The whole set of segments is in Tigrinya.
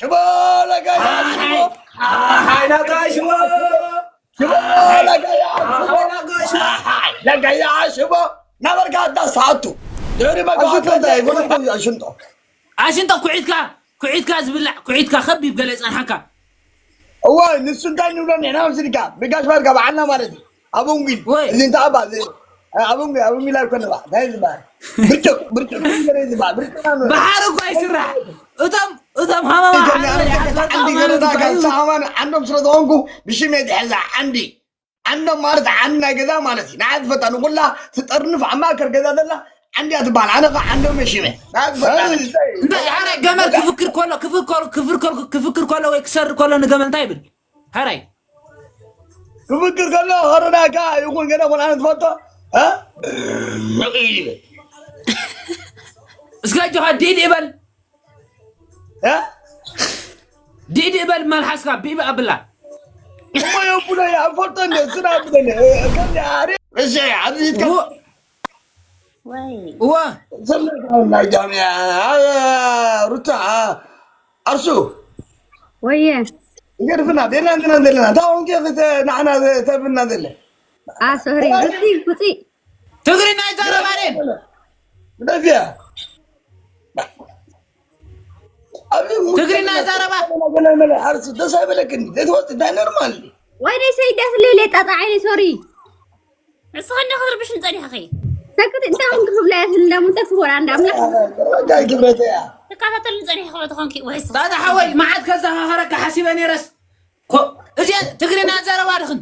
ሽቦ ለገያ ሽቦ። ሓይ ለገያ ሽቦ። ሽቦ ለገያ ሽቦ። ሓይ ለገያ ሽቦ። ሓይ ለገያ ሽቦ። ናበርካ ኣዳ ሰዓቱ። ድሕሪ መግባት ኣሽንጦ እንታይ? ኣሽንጦ። ኣሽንጦ ኩዒትካ፣ ኩዒትካ ዝብላዕ፣ ኩዒትካ ከቢብ ገለ ይጸንሓካ። እወ፣ ንሱ እንታይ ንብሎ ንሕና ወሲድካ፣ ብጋሽ ባርካ በዓልና ማለት እዩ። ኣቡንጊል፣ ወይ። እዚ እንታይ ኣባ፣ እዚ፣ ኣቡንጊ-፣ ኣቡንጊል ኣይኮነ ባ፣ እንታይ ዝበሃል? ብርጭቅ፣ ብርጭቅ፣ ብርጭቅ ዝበሃል፣ ብርጭቅ ነው። በሓር እኮ ይስራሕ። እቶም፣ እቶም ሃማማ ይገርም፣ ዓንዲ፣ ኣነ ዓንዲ ዓንዶም ገረዳ እኮ ጋር እዩ። ሳማን ዓንዶም ስለ ዝኾንኩ ብሽም እየ ዝሕዛ፣ ዓንዲ። ዓንዶም ማለት ዓንዲ ናይ ገዛ ማለት እዩ። ንዓይ ትፈታ፣ ንኹላ ትጠርንፍ ኣብ ማእከል ገዛ ዘላ ዓንዲ እያ ትበሃል። ኣነ ኸዓ ዓንዶም እየ ሽመ። ንዓይ ትፈታ። እንታይ፣ ሓራይ ገመል ክፍክር ከሎ፣ ክፍክር፣ ክፍክር፣ ክፍክር ከሎ ወይ ክሰርር ከሎ ንገመል እንታይ ይብል? ሓራይ። ክፍክር ከሎ፣ ኸረዳካ ይኹን ገለ ኹን ኣነ ትፈቶ? እ? ይብል። እስከ ኣጆኻ ዲድ ይበል። እ? ዲድ ይበል መልሓስካ፣ ቢብ ኣብላ። እሞ የብሎ እያ፣ እፈልጦ እንደ፣ ስራ ብለኒ። እ፣ ከምዚ ኣሪ-፣ እሺ፣ ኣብዚ ትከ-፣ ው-፣ ወይ። እወ። ዘመድና ናይ ጃምያ፣ አ፣ ሩታ፣ አ፣ ኣርሱ። ወየ። ይገድፍና፣ ቤና እንትና ዘለና። እንታይ ኾንኪ፣ ክተ-፣ ንዓና ዘ-፣ ተብልና ዘለ? አ፣ ሶሪ፣ ሩቲ፣ ሩቲ። ትግርኛ ይዛረብ ኣሬን። ደፊያ። ኣብዚ ሙዚቃ ትግርኛ ይዛረባ። ገለ መለ ኣርሱ ደስ ኣይበለክን። ዘይትወጽእ እንታይ ኖርማል። ወይ ደይ ሰይዳት ሌሌ ጣጣ ዓይኒ፣ ሶሪ። ንስኺ እንደ ክትርብሽን ጸኒሕኺ። ሰክት እንታይ ኾንክ ክብላ እያ፣ ስለ እንዳሙንተ ክኾን ኣንዳ ኣምላኽ። እንታይ ክብረት እያ? ትከታተልን ጸኒሕኺ ዶ ትኾንኪ ወይስ? ጣጣ ሓወይ፣ መዓት ከዘኻኸረካ ሓሲበ ነይረስ። ኮ-፣ እዚ ትግርኛ ዘረባ ድኽን?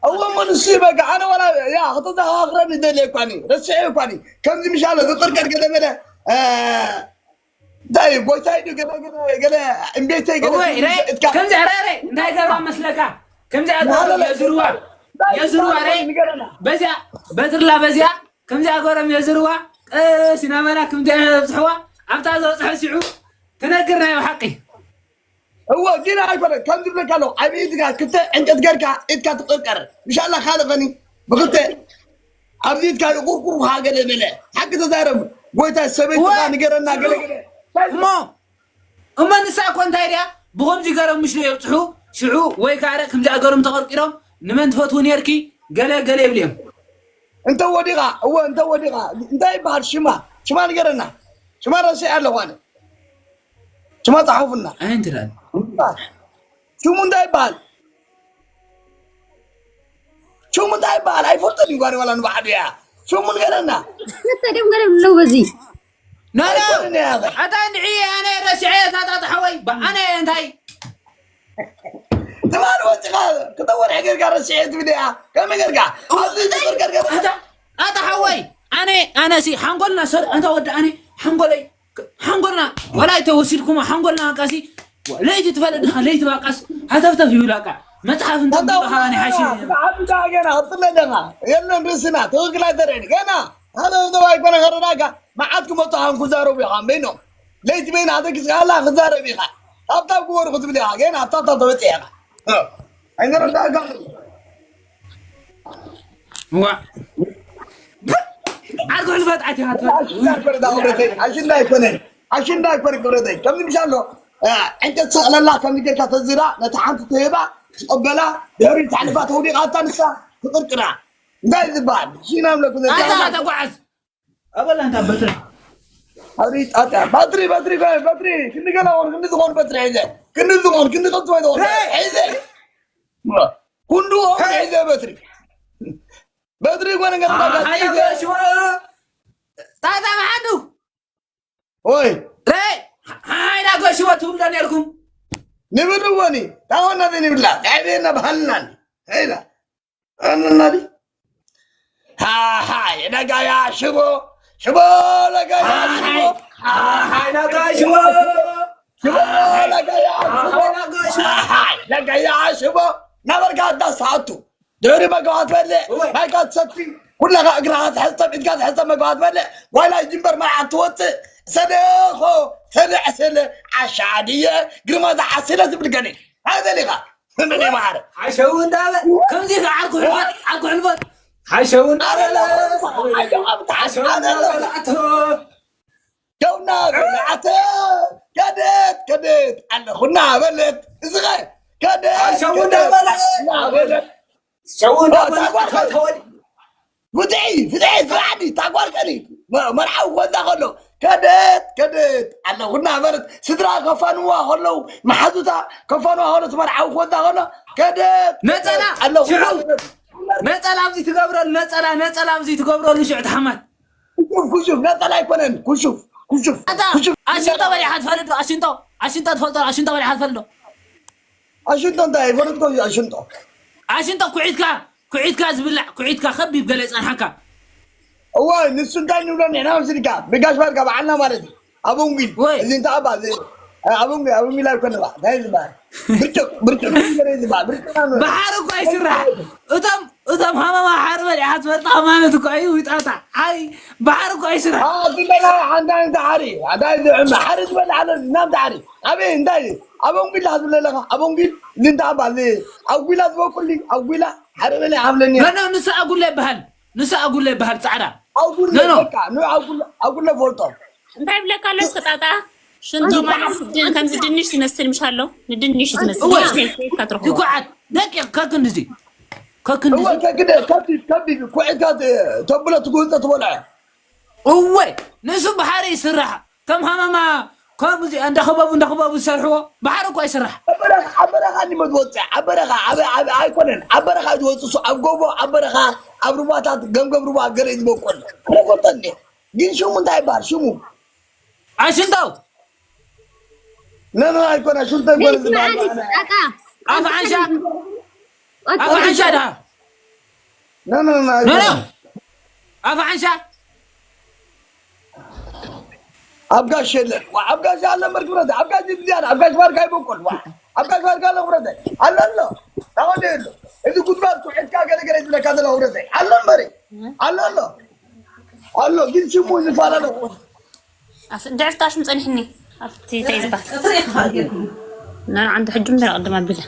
እዎ፣ እሞ ንሱ እዩ በቃ። ኣነ ዋላ፣ ያ፣ ከተዘኻኽረኒ ደልየ እኳ እኔ፣ ረስዐ እኳ እኔ። ከምዚ ምሻለ ዝቕርቀር ገለ መለ፣ እ፣ እንታይ፣ ጎይታይ ድዩ ገለ፣ ገለ፣ ገለ፣ እምቤተይ ገለ እወ፣ ትብል ረ-፣ እትካ-፣ ከምዚ፣ ረ-፣ ረ-፣ እንታይ ገብራ መስለካ? ከምዚ ኣገሮም ናበለ-፣ የዝርዋ፣ እንታይ የዝርዋ፣ ረ-፣ ንገረና። በዚያ፣ በትርላ በዚያ፣ ከምዚ ኣገሮም የዝርዋ፣ ቀስ እናበላ ከምዚ የብጽሕዋ፣ ኣብታ ዝበጽሐ ሲዑ ትነግር ናይ ሓቂ። እወ፣ ግን ኣይኮነን። ከም ዝብለካ ኣለኹ፣ ኣብ ኢድካ ክልተ ዕንጨት ገርካ ኢድካ ትቕርቀር። ምሻላ ካልእ ኸኒ ብክልተ ኣብዚ ኢድካ ይቑርቁሩኻ ገለ በለ። ሓቂ ተዛረብ። ጎይታ ሰበይትኻ እወ። ንገረና ገለ ገለ። እሞ፣ እሞ ንሳ እኮ እንታይ ድያ? ብኸምዚ ገረም ምሽ የብጽሑ፣ ሽዑ ወይ ካረ ከምዚ ኣገርም ተቐርቂሮም፣ ንመን ትፈትዊ ነርኪ? ገለ ገለ ይብሉ እዮም። እንተ ወዲቓ፣ እወ፣ እንተ ወዲቓ፣ እንታይ ይበሃል ሽማ? ሽማ ንገረና። ሽማ ረሲዐ ኣለኹ ኣነ። ሽማ ጸሓፉልና። ኣይ፣ እንታይ ደኣ? ሽሙ እንታይ ይበሃል? ሽሙ እንታይ ይበሃል? ኣይፈልጦን እዩ ጓል ዋላ ንባዕሉ እያ። ሽሙ ንገረና። ክልተ ድዮም ገለ ብለው በዚ። ኖ፣ ኖ። ኣይኮነን እያ። ኣታ እንድዒ ኣነ ረሲዐ እታ ጣጣ ሓወይ። ባ-፣ ኣነ እንታይ? ትማሊ ወፂኻ ክልተ ወርሒ ጌርካ ረሲዐ ትብል እያ። ከመይ ጌርካ? ኣብዚ ዝፍር ጌርካ ኣታ፣ ኣታ ሓወይ፣ ኣነ፣ ኣነ ሲ ሓንጎልና ሰር-፣ ኣንታ ወዲ ኣነ ሓንጎለይ ሓንጎልና፣ ወላ ኣይተወሲድኩሞ፣ ሓንጎልና በቃ ሲ፣ ለይቲ ትፈልጥ ዲኻ፣ ለይቲ በቃስ ሃተፍተፍ ይብላካ። መጽሓፍ እንተንብብኻ ናይ ሓሺ ብጣዕሚ ደኣ ገና፣ ቀጽለ ኣለኻ። የለን ርእስና፣ ትኽክል ኣይተርእን። ገና፣ ሃተፍተፍ ኣይኮነ ከረዳካ፣ መዓት ክመጹ ሃም ክዛረቡ ኢኻ፣ በይኖም። ለይቲ በይና ተኪስካ ኣላ ክዛረብ ኢኻ። ታብታብ ግበሩ ክትብል ኢኻ፣ ገና ኣብ ታብታብ ተበጺሕ ኢኻ። እ፣ ኣይንረዳእካ። ዋ። ዓርኩ ሕልፈት ኣቲኻ ትበል። ኣሽንዳ ኣይኮነ፣ ክብረተይ። ኣሽንዳ ኣይኮነ። ኣሽንዳ ኣይኮነ፣ ክብረተይ። ከምዚ ምሻ ኣሎ፣ እ፣ ዕንጨት ሰቕለላ፣ ከምዚ ጌርካ ተዝራ፣ ነታ ሓንቲ ትህባ፣ ትቕበላ፣ ድሕሪ ተሕልፋ ተውዲቓ፣ እታ ንሳ ትቕርቅራ። እንታይ ዝበሃል? ሽና እምለኩ ዘ-፣ ኣታ ተጓዓዝ። ኣበላ እንታ በትሪ። ኣሪ ጣጣ፣ ባትሪ፣ ባትሪ፣ ባትሪ፣ ክንዲ ገና ሆን፣ ክንዲ ዝኾን በትሪ ሒዘ። ክንዲ ዝኾን፣ ክንዲ ቀጽ ወይ ዝኾን ሄይ! ሒዘ። ኩንዱ ሆን ሄይ! ሒዘ በትሪ። በትሪ ጓነ ገና አ-፣ ጣጣ፣ ኣያ ሒዘ። በሽዋ። ጣጣ መሓዱ። ኦይ። ረ-፣ ሃይና ገሽዋ ትብሎ ነርኩም። ንብሉ ወኒ፣ ታወና ንብላ፣ ጋይቤና ባህልና። ሄይላ። ኣነናዲ። ሃሃይ፣ ነጋያ ሽቦ፣ ሽቦ፣ ነጋያ ሽቦ። ሃሃይ፣ ነጋያ ሽቦ። ሽቦ፣ ነጋያ ሽቦ። ሃሃይ፣ ነጋያ ሽቦ። ሃሃይ፣ ነጋያ ሽቦ። ነበርካ ኣዳሳቱ። ድሕሪ መግባት በልዕ፣ እወ። ማይካ ትሰቲ፣ ኩለኻ እግርኻ ትሕጸብ፣ ኢድካ ትሕጸብ፣ መግባት በልዕ። ጓይላ ይጅምበር መርዓ ትወጽእ። ሰለኾ፣ ሰለ፣ ሰለ፣ ዓሻ ድየ፣ ግርማ ዝዓስለ ትብል ገኒ። ኣይደሊኻ። ምን ይማር? ሓሸው እንዳበ፣ ከምዚ ከ ዓርኩ ሕልፈት፣ ዓርኩ ሕልፈት። ሓሸው እንዳበ፣ ሓሸው እንዳበ፣ ኣቶ። ጀውና፣ ኣተ፣ ከደት፣ ከደት፣ ኣለኹ እናበለት፣ እዚ ኸ ከደ-፣ ኣሸው ከደ-፣ እናበለት። እናበለት። ሸው ኦ፣ እናበለት ታጓር ከ-፣ ተወል-፣ ፍትሒ፣ ፍትሒ፣ ስራሕኒ፣ ታጓር ከኒ፣ መ-፣ መርዓዊ ክወዳ ከሎ፣ ከደት፣ ከደት፣ ኣለኹ እናበለት፣ ስድራ ከፋንዋ ከለዉ፣ መሓዙታ ከፋንዋ ከሎ፣ እቲ መርዓዊ ክወዳ ከሎ፣ ከደት፣ ነጸላ፣ ከደት፣ ሽዑ፣ ኣለኹ። ነጸላ ኣብዚ ትገብረሉ፣ ነጸላ፣ ነጸላ ኣብዚ ትገብረሉ፣ ሽዑ ትሓማት። ኩሹፍ፣ ኩሹፍ፣ ነጸላ ኣይኮነን፣ ኩሹፍ፣ ኩሹፍ፣ ኣታ፣ ኩሹፍ። ኣሽንጦ በሊዓ ትፈልጥ ዶ? ኣሽንጦ፣ ኣሽንጦ ትፈልጦ ዶ? ኣሽንጦ በሊዓ ትፈልጥ ዶ? ኣሽንጦ እንታይ? ኣይፈለጥኩ ኣሽንጦ። ኣሽንጦ ኩዒትካ፣ ኩዒትካ ዝብላዕ፣ ኩዒትካ ከቢብ ገለ ይጸንሓካ። እዋይ፣ ንሱ እንታይ ንብሎ ንሕና ወሲድካ፣ ብጋሽ ባርካ በዓልና ማለት እዩ። ኣቦንጊል፣ ወይ። እዚ እንታይ ኣባ፣ እዚ፣ ኣቦንጊል፣ ኣቦንጊል ኣይኮነ ባ፣ እንታይ ዝበሃል? ብርጭቕ፣ ብርጭቕ፣ ብርጭቕ ዝበሃል፣ ብርጭቕ ነው። ባሕሪ እኮ ኣይስራሕ። እቶም፣ እቶም ሃመማ ሓሪ በሊዓ ትፈልጣ ማለት እኮ እዩ፣ ዊጣታ። ኣይ፣ ባሕሪ እኮ ኣይስራሕ። ኣዎ፣ እቲ በላ ሓንዳ እንታይ ሓሪ? ሓንዳ እዚ ዕመ ሓሪ ዝበላ ሓሪ፣ እናም ሓሪ። ኣበይ፣ እንታይ? ኣቦንጊል ዝብለ ኣለኻ? ኣቦንጊል፣ እዚ እንታይ ኣባ፣ እዚ ኣጉላ ዝበቁል ድዩ? ኣጉላ፣ ሓሪ በሊዓ ሓፍለኒ። ኖ፣ ኖ፣ ንሱ ኣጉላ ይበሃል። ንሱ ኣጉላ ይበሃል፣ ጻዕዳ። ኣጉላ፣ ኖ፣ ኖ። በቃ፣ ኖ፣ ኣጉላ፣ ኣጉላ ፈልጦ። እንታይ ይብለካ ኣሎ እስኪ ጣጣ? ሽንቶ ማለት ድን-፣ ከምዚ ድንሽ ዝመስል ምሽ ኣሎ? ንድንሽ ዝመስል እወ። ድንሽ ከይከይድካ ትረኽቦ። ይኩዓት፣ ደቂቕ፣ ከክንድዚ። ከክንድዚ። እወ፣ ከክደ-፣ ከቢብ፣ ከቢብ፣ ኩዒትካ ተ-፣ ተብሎ ትጉህፀ ትበልዐ። እወ፣ ንሱ ብሓሪ ይስራሕ። ከም ሃመማ፣ ከምዚ እንዳኸበቡ፣ እንዳኸበቡ ዝሰርሕዎ፣ ብሓሪ እኮ ይስራሕ። ኣብ በረኻ፣ ኣብ በረኻ እንዲሞ ዝወፅእ፣ ኣብ በረኻ፣ ኣብ፣ ኣብ፣ ኣይኮነን። ኣብ በረኻ ዝወፅእ እሱ፣ ኣብ ጎቦ፣ ኣብ በረኻ፣ ኣብ ሩባታት፣ ገምገም ሩባ ገለ እዩ ዝበቁል። ኣነ ፈልጠኒ። ግን ሽሙ እንታይ ይበሃል? ሽሙ? ኣሽንቶ። ኖ፣ ኖ፣ ኣይኮነ፣ ሽንቶ ኣይኮነ ዝበሃል። ኣታ፣ ኣፍ ዓንሻ። ኣፍ ዓንሻ ዳ። ኖ፣ ኖ፣ ኖ፣ ኖ፣ ኖ። ኣይኮነ። ኣፍ ዓንሻ። ኣብ ጋሽ የለን። ዋ፣ ኣብ ጋሽ ኣለ እምበር ክብረት፣ ኣብ ጋሽ ዝያዳ፣ ኣብ ጋሽ ባርካ ይበቁል። ዋ፣ ኣብ ጋሽ ባርካ ኣሎ ክብረት። ኣሎ፣ ኣሎ። ታወደ የሎ። እዚ ጉድጓድ ኩዒትካ ገለ ገለ ዝብለካ ዘሎ ክብረት። ኣሎ እምበሪ። ኣሎ፣ ኣሎ። ኣሎ፣ ግን ሽሙ ይፈላለ። ኣፍ-፣ እንድዒ ፍታሽም ጸኒሕኒ። ኣብቲ እንታይ ዝበሃል? ና፣ ዓንዲ ሕጂ ምድር ቅድም ኣቢለ።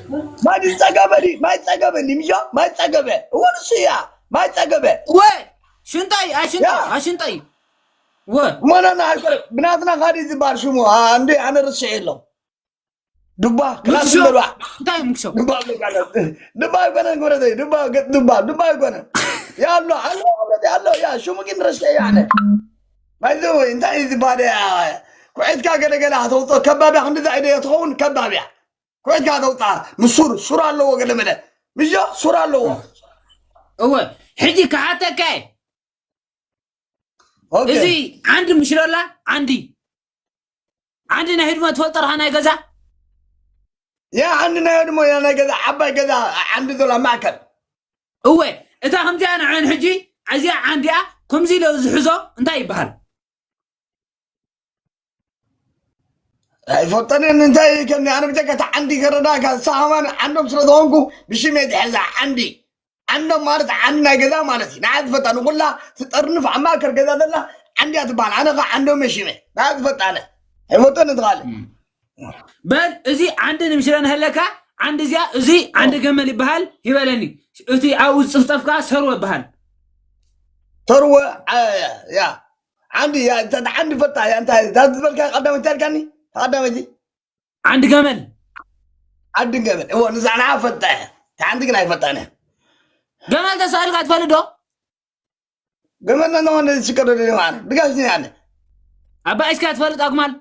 ማይ ጸገበ ድዩ? ማይ ጸገበ ድዩ? ምሻ? ማይ ጸገበ። እወ፣ ንሱ እያ። ማይ ጸገበ። እወ፣ ሽንጠይ፣ ኣይ ሽንጠይ፣ ያ። ኣይ ሽንጠይ። እወ። እሞ፣ ና፣ ና፣ ኣይኮነ። ብናትና ካዲ ዝበሃል ሽሙ። ኣ፣ እንዴ፣ ኣነ ርስዐ የሎ። ዱባ፣ ክላስ ምክሾ። በልዋ። እንታይ ምክሾ? ዱባ፣ ዱባ፣ ዱባ ኣይኮነን፣ ክብረተይ። ዱባ፣ ገ-፣ ዱባ፣ ዱባ ኣይኮነን። ያ ኣሎ፣ ኣሎ፣ ክብረተይ፣ ኣሎ። ያ፣ ሽሙ ግን ረስዐ፣ ያ፣ ኣነ። ባይ ዘ ወይ፣ እንታይ እዩ ዝበሃል? ያ፣ ኩዒትካ ገለ ገለ ከተውፅኦ፣ ከባብያ ክንድዛ ኢደ ትኸውን፣ ከባብያ። ኩዒትካ ተውፅኣ፣ ምስ ሱር፣ ሱር ኣለዎ ገለ መለ። ምሾ፣ ሱር ኣለዎ። እወ፣ ሕጂ ክሓተካ እየ። ኦኬ። እዚ ዓንዲ ምሽ ዶ ኣላ? ዓንዲ። ዓንዲ ናይ ህድሞ ትፈልጦ ዲኻ ናይ ገዛ? ያ ዓንዲ ናይ ህድሞ ያ ናይ ገዛ፣ ዓባይ ገዛ፣ ዓንዲ ዘሎ ኣብ ማእከል። እወ፣ እታ ከምዚኣ ንዐን ሕጂ፣ እዚኣ ዓንዲኣ፣ ከምዚ ኢለ ዝሕዞ እንታይ ይበሃል? ኣይፈልጠንን፣ እንታይ ከምኒ ኣነ ብጀካ እታ ዓንዲ ከረዳእካ፣ ንሳ ከማን ዓንዶም ስለ ዝኾንኩ ብሽመይ ዝሕዛ ዓንዲ። ዓንዶም ማለት ዓንዲ ናይ ገዛ ማለት እዩ። ንዓ ዝፈጣ ንኹላ ትጠርንፍ ኣብ ማእከል ገዛ ዘላ ዓንዲ እያ ትበሃል። ኣነ ኸ ዓንዶም እየ ሽመ። ንዓ ዝፈጣ ኣነ። ኣይፈልጠን እቲ ካልእ። እም። በል፣ እዚ ዓንዲ ንምሽረ ንህለካ፣ ዓንዲ እዚኣ፣ እዚ ዓንዲ ኦ። ገመል ይበሃል፣ ይበለኒ። እቲ ኣብኡ ዝጽፍጸፍካ ሰርወ ይበሃል። ሰርወ፣ ዓ-፣ ያ። ዓንዲ፣ ያ፣ እታ ዓንዲ ፈጣ፣ ያ፣ እንታይ፣ እዛ ዝበልካ ቀዳመይቲ ኣልካኒ? ቀዳመይቲ? ዓንዲ ገመል። ዓንዲ ገመል። እዎ፣ ንዛ ንዓ ፈጣ እያ። እታ ዓንዲ ግን ኣይፈጣን እያ። ገመል ተሳኢልካ ትፈልጥ ዶ? ገመል ነነሆ ነዚ ሽቀዶ ደሊ ማለት። ድጋሽ ነይ ኣነ። ኣባይ እስካ ትፈልጥ ኣጉማል?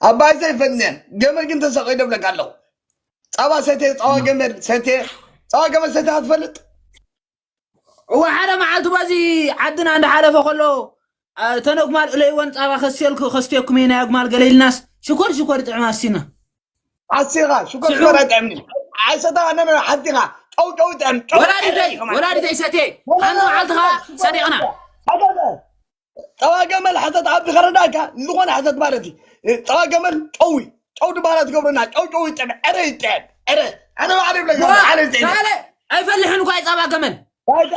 ኣባይ ዘይፈልጥ እየ። ገመል ግን ተሰቒለ እብለካ ኣለኹ። ጸባ ሰትየ፣ ጸባ ገመል ሰትየ፣ ጸባ ገመል ሰትየ ትፈልጥ? እወ፣ ሓደ መዓልቲ በዚ ዓድና እንዳሓለፈ ከሎ፣ አ፣ እተን ኣጉማል እለይወን ጻባ ከስየልኩ-፣ ከስትየኩም እየ ናይ ኣጉማል ገለ ኢልናስ፣ ሽኮር ሽኮር ይጥዕም ኣስቲና። ሓሲኻ፣ ሽኮር ሽዑ ሽኮር ኣይጥዕምኒ። ኣይሰታ፣ ነ፣ ነ፣ ሓሲኻ፣ ጨው፣ ጨው ይጥዕም፣ ጨው። ወላዲተይ፣ ከማን። ወላዲተይ ሰትየ፣ ነ፣ ነ፣ ሓንቲ ነ፣ መዓልቲ ኸዓ ሽኮር ሰዲቕና። ሽኮር። ሓደ፣ ሓደ። ጸባ ገመል ሕተት ኣብ ዝኸረዳካ፣ ዝኾነ ሕተት ማለት እዩ። ጸባ ገመል ጨው እዩ። ጨው ድባላ ትገብረና፣ ጨው፣ ጨው ይጥዕም፣ ዕረ ይጥዕም፣ ዕረ። ኣነ ባዕለ ይብለካ፣ ዋ፣ ዕረ ይጥዕም። ባዕለ ኣይፈልሕን እኳ እዩ ጸባ ገመል። ኣታ፣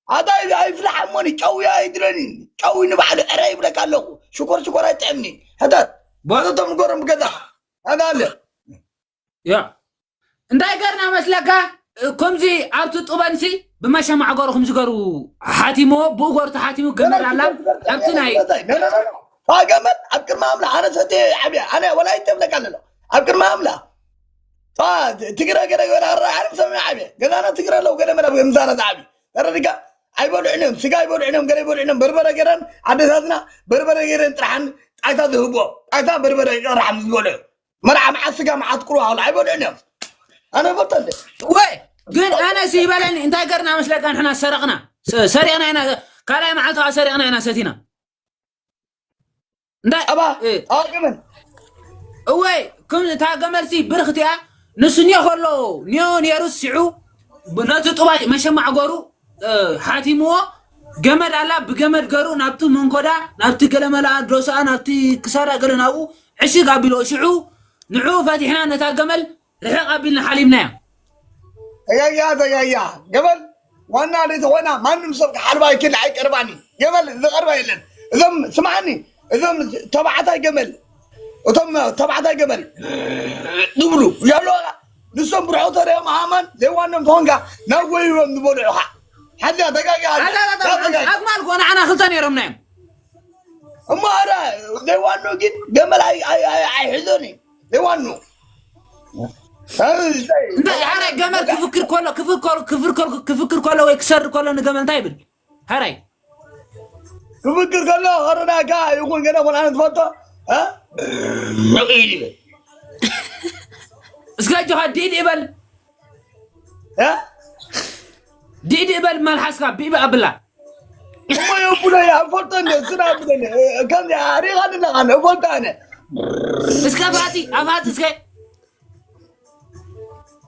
ኣታ፣ ኣይፍልሓ እሞኒ፣ ጨው ኣይድለኒ። ጨው ንባዕሉ ዕረ ይብለካ ኣለኹ። ሽኮር፣ ሽኮር ኣይጥዕምኒ። ሕተት። ባ- ሕተቶም ንገሮም ብገዛኻ። ኣታ ኣለ። ያ። እንታይ ገርና መስለካ? እ፣ ከምዚ ኣብቲ ጡበንሲ ብመሸማዕገሩ ከምዚ ገሩ ሓቲምዎ፣ ብኡ ገሩ ተሓቲሙ ገመድ ኣላ። ኣብቲ ናይ ነ፣ ነ፣ ነ፣ ነ። ፋገመት ኣብ ቅድሚ ኣምላኽ ኣነ ሰትየ ዓብያ ኣነ ወላይተ ይብለካ ኣለሎ ኣብ ቅድሚ ኣምላኽ ትግረ ገለ ገለ ኣረ ዓለም ሰሚዕ ዓብየ ገዛና ትግረ ኣለዉ ገለ መለ ምሳና ዝዓቢ ተረዲካ ኣይበልዑን እዮም ስጋ ኣይበልዑን እዮም ገለ ይበልዑን እዮም በርበረ ገረን ኣደታትና በርበረ ገረን ጥራሕን ጣይታ ዝህቦ ጣይታ በርበረ ይቀራሕ ምስ ዝበልዑ መርዓ መዓት ስጋ መዓት ቁርባ ከሎ ኣይበልዑን እዮም ኣነ ፈልጠ እንደ ወይ ግን ኣነ ሲ ይበለኒ እንታይ ገርና መስለካ ንሕና ሰረቕና ሰሪቕና ኢና ካልኣይ መዓልቲ ከዓ ሰሪቕና ኢና ሰቲና እንታይ ጸባ ጸባ ገመል እወይ ከም እታ ገመልሲ ብርኽቲ እያ ንሱ ኒዮ ከሎ ኒዮ ነይሩ ሲዑ ነቲ ጥባይ መሸማዕገሩ ሓቲምዎ ገመድ ኣላ ብገመድ ገሩ ናብቲ መንኮዳ ናብቲ ገለመላ ዶስኣ ናብቲ ክሳዳ ገለ ናብኡ ዕሽግ ኣቢሎ ሽዑ ንዕኡ ፈቲሕና ነታ ገመል ርሕቕ ኣቢልና ሓሊብናያ። ተጋጊያ ተጋጊያ ገመል ዋና ለይተኾይና ማንም ሰብ ክሓልባ ይክእል ኣይቀርባኒ ገመል ዝቐርባ የለን እዞም ስማዓኒ እዞም ተባዕታይ ገመል እቶም ተባዕታይ ገመል ዝብሉ ያለዋ ንሶም ብርሖ ተሪኦም ኣማን ዘይዋኖም ተኾንካ ናብ ጎይቦም ዝበልዑኻ ሓዚያ ተጋጊያ ኣግማል ኮ ንዓና ክልተ ነይሮምና እዮም እሞ ኣረ ዘይዋኖ ግን ገመል ኣይሕዞን እዩ ዘይዋኖ እንታይ ሓራይ ገመል ክፍክር ከሎ ክፍክር ከሎ ወይ ክሰርድ ከሎ ንገመል እንታይ ይብል ሓራይ ክፍክር ከሎ ከረዳካ ይኹን ገለ ኮን ኣነ ትፈልጦ እስከ ጆሃ ዲድ ይበል ዲድ ይበል መልሓስካ ቢቢ ኣብላ እሞ የብሎ እያ እፈልጦ እንደ ስራ ብለኒ ከምዚ ሪኻ ኣለኻ እፈልጦ ኣነ እስከ ፋፂ ኣፋፂ እስከ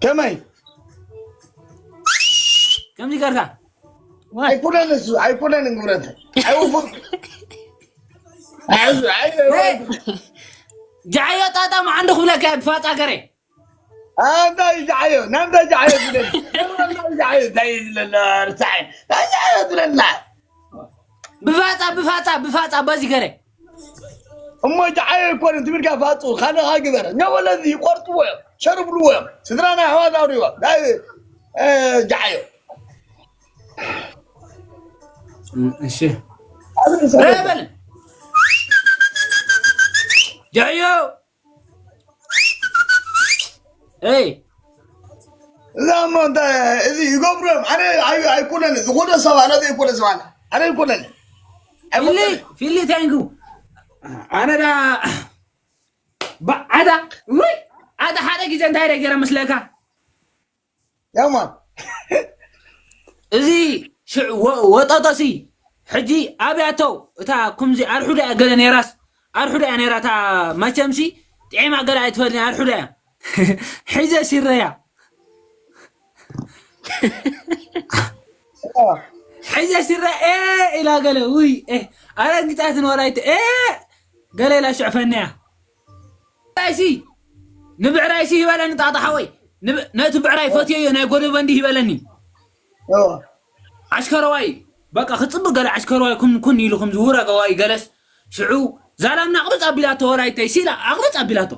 ከመይ ከምዚ ገርካ ኣይኩነን እሱ ኣይኩነን ግብረተ ኣይውፉ ጃዮ ጣጣ መዓንዶ ክብለካ ብፋፃ ገረ ኣንታይ ጃዮ ናንታይ ጃዮ ዝለኒ ጃዮ እንታይ ዝለና ርሳዕ እንታይ ጃዮ ዝለና ብፋፃ ብፋፃ ብፋፃ በዚ ገረ እሞ ጃዮ ይኮነ ትብልካ ፋፁ ካልኻ ግበር ነበለዚ ይቆርጥዎ እዮም ሸርብልዎ እዮም ስድራና ኣሕዋት ኣውሪዎ ጃዮ እሺ ኣዝርእሰ ረበል ጃዮ ኤይ እዛ እሞ እንታይ እዚ ይገብሩ እዮም ኣነ ኣይ- ኣይኮነን ዝኾነ ሰብ ኣለ ዘይኮነ ሰብ ኣለ ኣነ ኣይኮነን ፊሊ ፊሊ ታንኩ ኣነ ዳ ባ- ዓዳ ውይ ዓዳ ሓደ ግዜ እንታይ ደ ገይረ መስለካ ያማን እዚ ሽዕ ወ- ወጠጦሲ ሕጂ ኣብያተው እታ ኩምዚ ኣርሑዳ እያ ገለ ነይራስ ኣርሑዳ እያ ነይራ እታ መቸምሲ ጥዒማ ገለ ኣይትፈልኒ ኣርሑዳ እያ ሒዘ ሲረያ ሒዘ ሲረ ኤ ኢላ ገለ ውይ ኤ ኣረጊጻትን ወላይት ኤ ገለ ኢላ ሽዕፈንያ ራይሲ ንብዕራይሲ ይበለኒ ጣጣ ሓወይ ነቲ ብዕራይ ፈትየዮ ናይ ጎደበንዲ ይበለኒ ኣሽከረዋይ በቃ ክፅብቅ ገለ ኣሽከረዋይ ኩን ኩን ኢሉ ከም ዝውረገዋይ ገለስ ሽዑ ዛላምና ኣቅርፅ ኣቢላቶ ወላይተይ ሲላ ኣቅርፅ ኣቢላቶ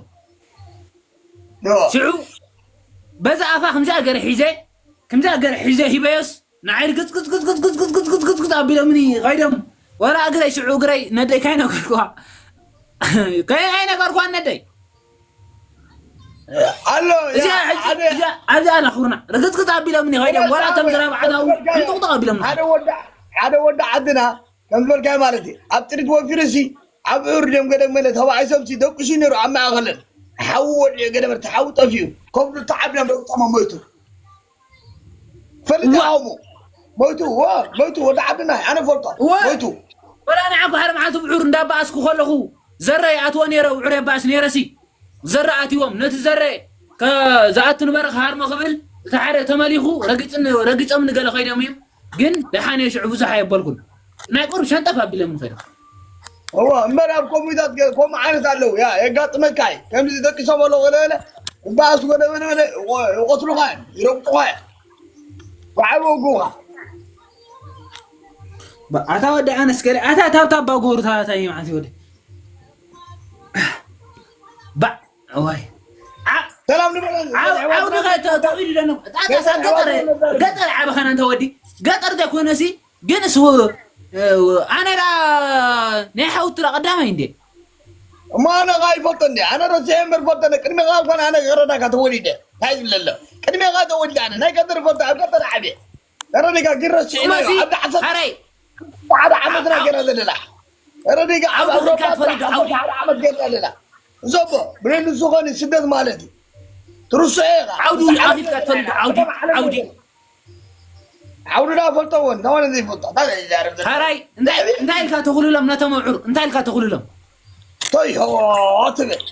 ሽዑ በዛ ኣፋ ከምዚኣ ገረ ሒዘ ከምዚኣ ገረ ሒዘ ሂበዮስ ንዓይ ርግፅግፅግፅግፅግፅግፅግፅግፅግፅግፅግፅ ኣቢሎምኒ ከይዶም ወላ እግረይ ሽዑ እግረይ ነደይ ካይነገርኩዋ ከይነገርኩዋ ነደይ ኣሎ እዚኣ ሕጂ እዚኣ ኣብዚኣ ኣላ ክብርና ርግፅግፅ ኣቢሎምኒ ከይዶም ወላ እቶም ዝረብዓታው እንጥቕጥቕ ኣቢሎምኒ ሓደ ወዲ ሓደ ወዲ ዓድና ከም ዝበልካዮ ማለት እዩ ኣብ ጥሪት ወፊሩ ሲ ኣብ ዕር ድዮም ገደም ገለ ተባዒሶም ሲ ደቂሱ ነይሩ ኣብ ማእኸለን ሓዊ ወዲዑ ገደመርቲ ሓዊ ጠፊኡ ከብዱ ተዓቢሎም ደቁ ጠሞ ሞይቱ ፈሊጥኻ እሞ ሞይቱ ዎ ሞይቱ ወዲ ዓድና ኣነ ፈልጦ ሞይቱ ወላ ንዓኩ ሓደ መዓልቲ ብዑር እንዳባኣስኩ ከለኹ ዘረ ይኣትዎ ነይረ ብዑር የባእስ ነይረ ሲ ዘረ ኣትዎም ነቲ ዘረ ከ- ዝኣቱ ንበረ ክሃርሞ ክብል እቲ ሓደ ተመሊኹ ረጊፅን ረጊፆም ንገለ ከይዶም እዮም ግን ደሓን እየ ሽዑ ብዙሕ ኣየበልኩን ናይ ቁርብ ሸንጠፍ ኣቢሎም ንኸይዶም እዎ እምበር ኣብ ኮሚታት ገ- ከምኡ ዓይነት ኣለዉ ያ የጋጥመካ እዩ ከምዚ ደቂሶም ኣለዉ ገለገለ ዝበኣሱ ገለገለገለ ይቆትሉኻ እዮም ይረግጡኻ እዮም ብዓቢ ወግኡኻ ኣታ ወዲ ኣነስ ገለ ኣታ ታብታብ ባጎሩ ታታ ይማዓት ወዲ ባዕ ወይ ሰላም ንበል ዓውዲ ተዊሉ ደነ ጣጣሳ ገጠር ገጠር ዓበኸና እንተ ወዲ ገጠር ዘይኮነሲ ግን እሱ ኣነ ዳ ናይ ሓውቲ ዳ ቀዳማይ እንዴ? እሞ ኣነ ኸኣ ይፈልጦ እንዴ? ኣነ ረሲዐ እምበር ፈልጦ እንዴ? ቅድሜኻ እኳ ኣነ ገረዳካ ተወሊደ። እንታይ ዝብለሎ? ቅድሜኻ ተወሊደ ኣነ። ናይ ገጠር ፈልጦ፣ ኣብ ገጠር ዓብየ። ገረዲካ ግን ረሲዕናዮ። እመሲ፣ ኣብዚ ዓሰርተ ሓረይ። ሓደ ዓመትና ገና ዘለና። ገረዲካ ኣብ ዓውዲ ኣውሮፓ ውድቃት ፈሊዶ ዓውዲ። ዓሰርተ ሓደ ዓመት ገና ዘለና። እዞቦ፣ ብሬን ንሱ ኾኒ ስደት ማለት እዩ። ትርስዖ ኢኻ። ዓውዲ ምስ ዓመት ኣፊልካ ትፈልጥ ዓውዲ፣ ዓውዲ። ዓውድና ፈልጦ እውን፣ ተኾነ ዘይፈልጦ። እንታይ ይዛረብ ዘሎ? ሓራይ፣ እንታይ፣ እንታይ ኢልካ ተኹልሎም ነቶም ኣብዑር? እንታይ ኢልካ ተኹልሎም? ቶይ ሆ ትብል።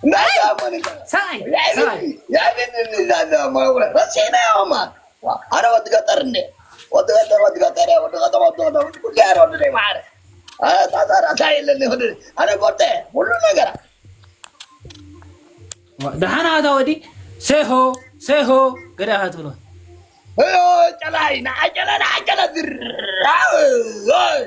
እንታይ ይዛረብ ዘሎ? ሰብኣይ፣ ሰብኣይ። ያዕብን፣ ያዕብን እንዛዘ ማውረ። ረሲዕናዮ ማ። ዋ፣ ኣነ ወዲ ገጠር እንዴ? ወዲ ገጠር፣ ወዲ ገጠር፣ ወዲ ከተማ፣ ወዲ ከተማ፣ ኩሉ ያረ ወዲ ደይ ማዕረ። አ፣ ታዛራ እንታይ የለኒ ወዲ። ኣነ ቆርጠ፣ ሁሉ ነገር። ደሓን ኣታ ወዲ ሴሆ ሴሆ ገዳኻ ትብሎ። ሆዮ ጨላይ ንዓጨለ ንዓጨለ ዝራው። ሆይ።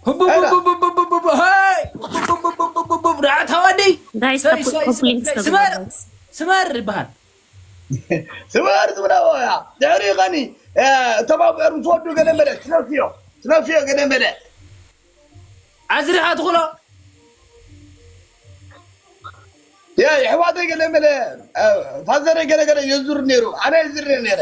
ሁቡቡቡቡቡቡቡ፣ ሆይ። ሁቡቡቡቡቡቡ፣ ደሓን ኣታ ወዲ። ጋይስ፣ ሰይ፣ ሰይ፣ ሰይ፣ ኮፕሊንግ ሰይ፣ ስመር፣ ተገባስ። ስመር ይበሃል። ስመር ዝብላዎ እያ። ድሕሪ ኸኒ፣ እ፣ እቶም ኣብዑር ምስ ወዱ ገለ መለ ትነፍዮ፣ ትነፍዮ ገለ መለ። ኣዝሪኻ ትኽሎ? ያ፣ የሕዋተይ ገለ መለ፣ እ፣ ፋዘረይ ገለ ገለ የዙር ነይሩ። ኣነ የዝር ነይረ።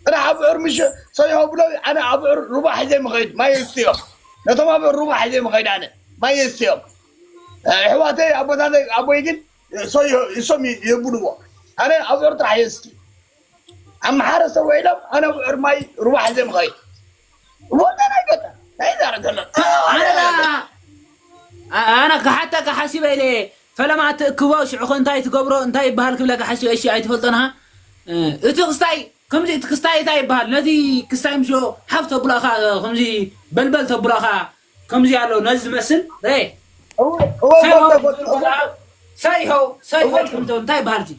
ጥራሕ ኣብዑር ምሽ ሰይሆ ብሎ፣ ኣነ ኣብዑር ሩባ ሒዘ ምኸይድ፣ ማይ የስትዮም። ነቶም ኣብዑር ሩባ ሒዘ ምኸይድ ኣነ፣ ማይ የስትዮም። እ፣ የሕዋተይ ኣቦታተይ፣ ኣቦይ ግን፣ እ፣ ሰይሆ፣ እሶም የ-፣ የብልዎ። ኣነ ኣብዑር ጥራሕ የስቲ። ኣምሓረ ሰው ኢሎም ኣነ ብዕር ማይ ሩባ ሒዘ ምኸይድ። ወደና ይገጠ። እንታይ ይዛረብ ዘሎ? ኣነ ዳ፣ ኣ-፣ ኣነ ክሓተካ ሓሲበ ኢለ፣ ፈለማ እትእክቦ ሽዑ ኸ እንታይ ትገብሮ፣ እንታይ ይበሃል ክብለካ ሓሲበ፣ እሺ፣ ኣይትፈልጦን ኢኻ? እ፣ እቲ ክስታይ፣ ከምዚ እቲ ክስታይ እንታይ ይበሃል? ነቲ ክስታይ ምሽ ሓፍ ተብሎ ኢኻ፣ ከምዚ በልበል ተብሎ ኢኻ፣ ከምዚ ኣሎ፣ ነዚ ዝመስል፣ ረ። እወ፣ እወ፣ ሰይሆ፣ እወ፣ እወ፣ እወ። ሰይሆ፣ ሰይሆ፣ እወ። ከምዚ እንታይ ይበሃል እዚ?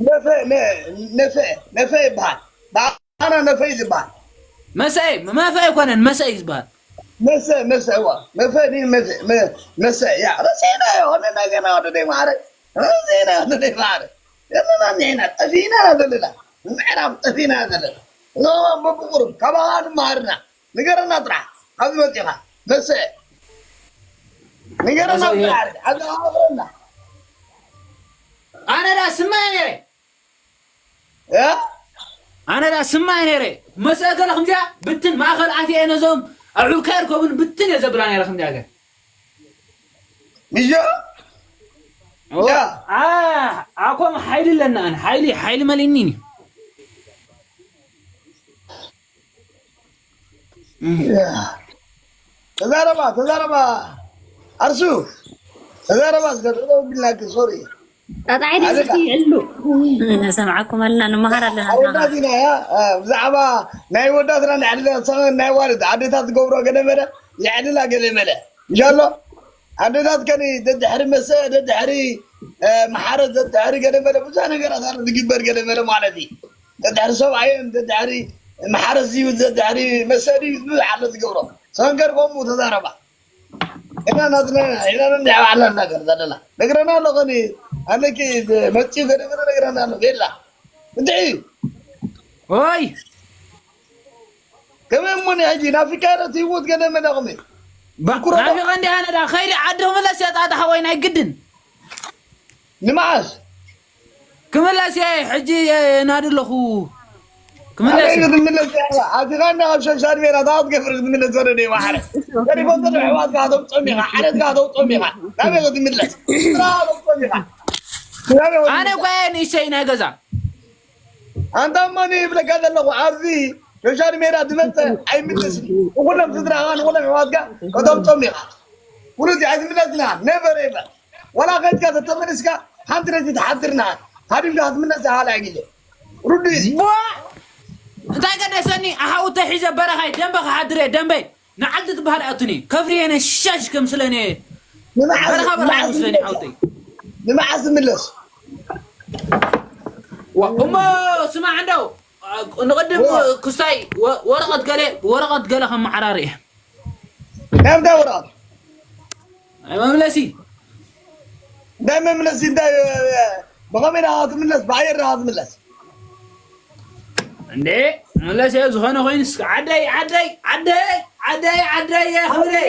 ነፈ፣ ነ-፣ ነፈ፣ ነፈ ይበሃል። ባና ነፈ እዩ ዝበሃል። መሰ፣ መፈ ኣይኮነን፣ መሰ እዩ ዝበሃል። መሰ፣ መሰ፣ እዋ። መፈ፣ ኒ-፣ መፈ፣ መ-፣ መሰ፣ ያ። ረሲዕናዮ፣ ሆነ ነገና ወደ ደይ ማዕረ። ረሲዕናዮ፣ ወደ ደይ ማዕረ። ዘለና እኒሕና፣ ጠፊእና ዘለና። ምዕራብ ጠፊእና ዘለና። እዞም በብቑሩብ፣ ካባኻ ንመሃርና። ንገረና ጥራሕ፣ ኣብዚ መፂኻ። መሰ። ንገረና መሰ፣ ጥራሕ፣ ኣብዚ ኣቕርበና። ኣነ ዳ ስማይ ነይረ። እ? ኣነ ዳ ስማይ ነይረ። መሰ ገለ ከምዚኣ ብትን ማእኸል ኣትየ ነዞም ኣዑር ከይርከቡን ብትን እየ ዘብላ ነይረ ከምዚኣ ገለ። ምሾ? ኦ፣ ያ። ኣ-፣ ኣኮም ሓይሊ ኣለና፣ ኣነ ሓይሊ፣ ሓይሊ መሊእኒ። ያ። ተዛረባ፣ ተዛረባ። ኣርሱ፣ ተዛረባ እስከ፣ ጠጠው ቢልናኪ፣ ሶሪ። ጣጣ ዓይነ ኣደዳ። እስኪ ይዕሉ። ንሰምዓኩም ኣለና፣ ንመሃር ኣለና። ኣወዳት ኢና፣ ያ፣ እ፣ ብዛዕባ ናይ ወዳትና ናይ ኣደታት፣ ሰ-፣ ናይ ዋልድ ኣደታት ዝገብሮ ገለ መለ፣ የዕልላ ገለ መለ። ምሻሎ? ኣደታት ከኒ ደድሕሪ መሰ፣ ደድሕሪ፣ እ፣ መሓረት፣ ደድሕሪ ገለ መለ፣ ብዙሕ ነገራት ኣሎ ዝግበር ገለ መለ ማለት እዩ። ደድሕሪ ሰብኣየን፣ ደድሕሪ መሓረት እዩ፣ ደድሕሪ መሰ እዩ፣ ብዙሕ ኣሎ ዝገብሮ። ሰንገር ከምኡ ተዛረባ። ኢና ናትና፣ ኢና ነንሕባዕላ እናገር ዘለና። ነግረና ኣሎ ኸኒ፣ ኣለኪ መፂኡ ገለ ገለ ነግረና ኣሎ፣ ቤላ። እንታይ እዩ? ኦይ! ከመይ እሞ ንሕጂ ናፊቃ ዶ ትህይወት ገለ መለ ከመይ? ባ-፣ ኩረባ። ናፊቐ እንዲ ኣነ ዳ፣ ኸይዲ ዓዲ ክምለስ እየ ጣጣ ሓወይ ናይ ግድን። ንመዓስ? ክምለስ እየ፣ ሕጂ እየ ናዲ ኣለኹ። ክምለስ ኣበይ እየ። ክትምለስ እያ? ኣቲኻ እንዳ ኣብ ሸሻድ ሜዳ እንታይ ክትገብር ክትምለስ ወደ ደይ ማዕረ? ገሪፎም ዘሎ ኣሕዋትካ ከተውፅኦም ኢኻ፣ ዓሌትካ ከተውፅኦም ኢኻ። ናበይ ክትምለስ? ስራ ከተውፅኦም ኢኻ። ናበይ እኮ ክትምለስ? እየ ንእሽተይ ናይ ገዛ። ኣንታ እሞ እኔ ይብለካ ዘለኹ፣ ኣብዚ ሶሻል ሜድያ ዝመፀ ኣይምልስን። ንኹሎም ስድራኻ፣ ንኹሎም ኣሕዋትካ ከተምፅኦም ኢኻ። ኩሉ እዚ ኣይትምለስን ኢኻ። ኔቨር ኤቨር። ዋላ ኸይድካ ተተመሊስካ ሓንቲ ለይቲ ትሓድር ኢኻ። ሃዲምካ ክትምለስ ኢኻ ካልኣይ ግዜ። ርዱእ እዩ። ቧ! እንታይ ገደሰኒ? ኣሓውተይ ሒዘ በረኻይ ደንበ ክሓድር እየ፣ ደንበ። ንዓዲ ትበሃል ኣቱኒ። ከፍርየ ነሻሽ ከምስለኒ። ንመዓስ፣ በረኻ በረኻ ንመዓስ ከምስለኒ ትምለስ? ሓውተይ። ንመዓስ ትምለስ? ዋ፣ እሞ ስማዕ እንደው፣ ንቕድም እዋ። ክስታይ ወ-፣ ወረቐት ገለ፣ ወረቐት ገለ ከመዓራሪ እየ። ናይ ምንታይ ወረቐት? ናይ መምለሲ። ናይ መምለሲ እንታይ፣ ብኸመይ ኢኻ ክትምለስ? ብኣየር ኢኻ ክትምለስ? እንዴ መለሰ ዝኾነ ኮይኑ እስከ ዓደይ ዓደይ ዓደይ ዓደይ ዓደይ ዓደይ ክብረይ